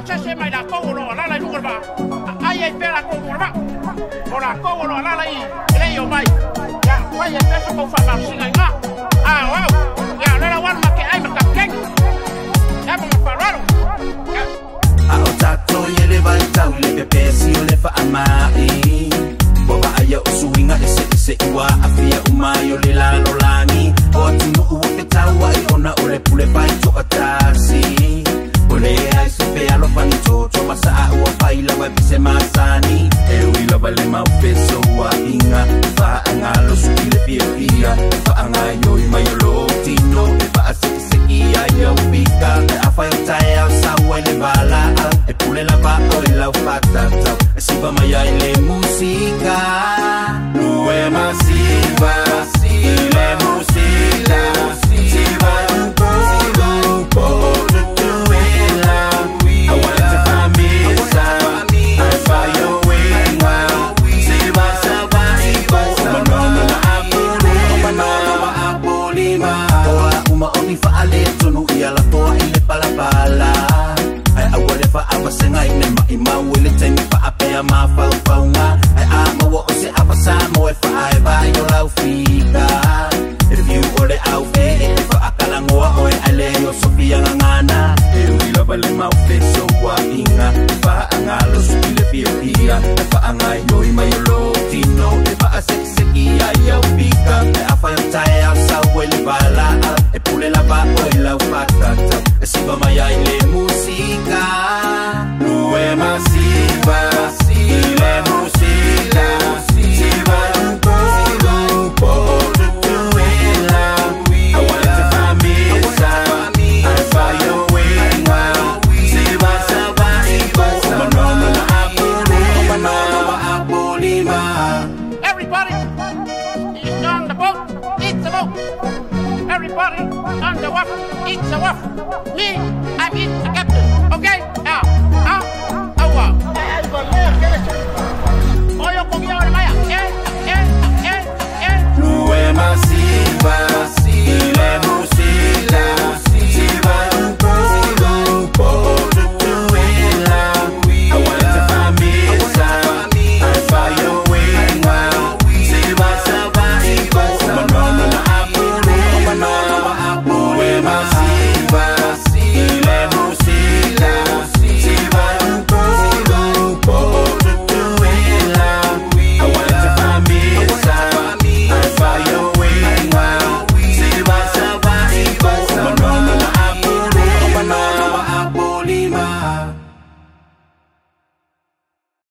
Pasese mai lakou o loo alala i luga o le vaa, aai ai pea lakou i luga o le vaa. O lakou o loo alala i e le i omai, ia fai ai pea so tou faamalosiga i ina. A o au, ia o lea la ua alu ma te ai ma le kapikeni. Ia ma le faaaloalo. Ia. A o tatou i le vaitau i le pepesi o le faamai, ua vaaia o suiga eseese ua aafia uma ai o le lalolagi, o atunuu ua fetauaʻi ona o le pule fai toʻatasi. O leai se fealofani toto ma saʻa ua fai lava e pese masani. E ui lava le maufesoaʻiga e faagalosu i le fiafia, e faagaioi mai o lou tino, e faasekiseki ai au fika. E afai o taeao sau ai le valaau, e pule lava o i lau fatatau, e siva mai ai le musika. Lue masiva i le musika, siva Upolu po o Tutuila. Aua e te faamisa ae faioiga, siva Savaii po o Manono ma Apolima, ma Apolima. O a uma o ni faaletonu ia lafoa i le palapala, ae aua le faavasega i le maʻimau i le taimi faapea mafaufauga, ae a maua o se ava Samo e faaeva i o lau fika. E fiu o le aufee e faakalagoa oe ae leai o sofia gagana. E ui lava le maufesoaʻiga e faagalosu i le fiafia, e faagaioi mai o lou tino, e faasekiseki ai au fika. E afai o taeao sau ai le valaau, e pule lava oe lau fatatau, e siva mai ai le musika. Lue masiva i le musika, siva Upolu po o Tutuila. Aua e te faamisa ae faioiga, siva Savaii po o Manono ma Apolima, ma Apolima. Everybody is on the boat, it's a boat. Everybody on the wharf, it's a wharf. Me, I'm it, the captain. Okay?